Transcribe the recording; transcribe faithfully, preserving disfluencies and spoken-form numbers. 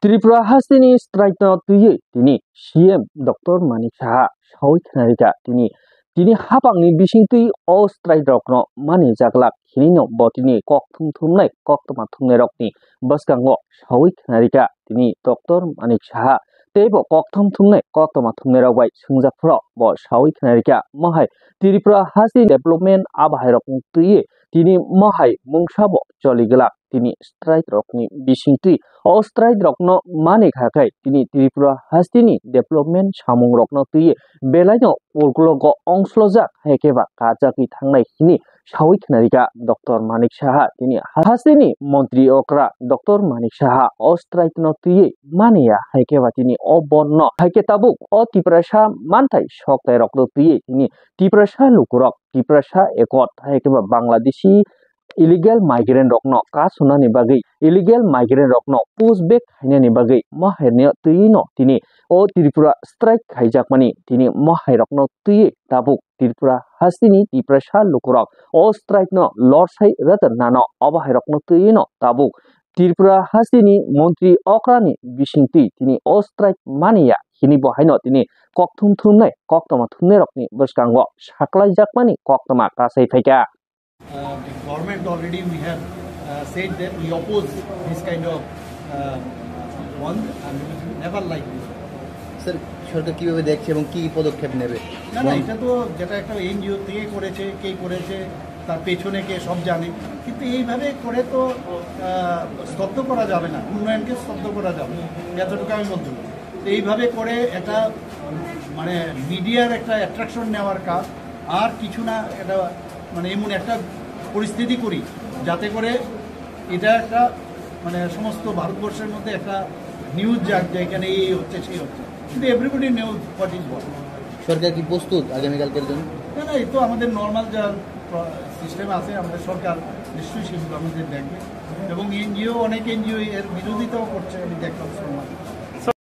Tripura hasteni strike no twiwi tini C M Doctor Manik Saha sawi khwnarikha tini, tini hapangni bisingtwi o strike rokno mani jaglak hinino bo tini kok thum thumnai koktwma thumnairokni bwskango sawi khwnarikha tini Doctor Manik Saha. Teibo kok thum thumnai koktwma thumnairok bai swngjak phro bo sawi khwnarikha mohai Tripura hasteni development abahairokno twiwi tini mohai mungsabo choliglak tini strike rokni bisingtwi. O strike rokno mani kha khai tini Tripura hasteni development samung rokno twiwi belaino uklogo ongslojak hai khe ba kachagwi thangnai hini sawi khwnarikha Doctor Manik Saha. Tini hasteni montri okra Doctor Manik Saha o strike no twiwi maniya hai khe ba tini o bond no hai khe tabuk o Tiprasa manthai soktai rokno twiwi tini Tiprasa lukurok Tiprasa Accord hai khe ba Bangladeshi illegal migrant rokno kasunani bagwi, illegal migrant rokno push back khainani bagwi mohairni twiwi no tini o Tripura strike khaijakmani tini mohairokno twiwi tabuk Tripura hasteni Tiprasa lukurok o strike no lorsai rwtwrwnano obo hairokno twiwi no tabuk Tripura hasteni montri okrani bisingtwi tini o strike maniya hini bo haino tini kok thum thumnai koktwma thumnairokni bwskango saklaijakmani koktwma kasai phaikha. Uh, the government already we have uh, said that we oppose this kind of uh, one and we will never like this. Sir, সরকার কিভাবে দেখছে এবং কি পদক্ষেপ নেবে? না না, এটা তো যেটা একটা এনজিও থেকে করেছে, কে করেছে, তার পেছনে কে, সব জানে। কিন্তু এইভাবে করে তো আহ, স্তব্ধ করা যাবে না, উন্নয়নকে স্তব্ধ করা যাবে না, এতটুকু আমি বলতে পারি। তো এইভাবে করে একটা মানে মিডিয়ার একটা অ্যাট্রাকশন নেওয়ার কাজ, আর কিছু না। এটা মানে এমন একটা পরিস্থিতি করি যাতে করে এটা একটা মানে সমস্ত ভারতবর্ষের মধ্যে একটা নিউজ যাক যে এখানে এই হচ্ছে, সেই হচ্ছে, কিন্তু everybody news what is what. সরকার কি প্রস্তুত আগামীকালকের জন্য? না না, এই তো আমাদের নর্মাল যা সিস্টেম আছে, আমাদের সরকার নিশ্চয়ই সেগুলো আমাদের দেখবে। এবং এনজিও, অনেক এনজিও এর বিরোধিতাও করছে, আমি দেখলাম, শুনলাম।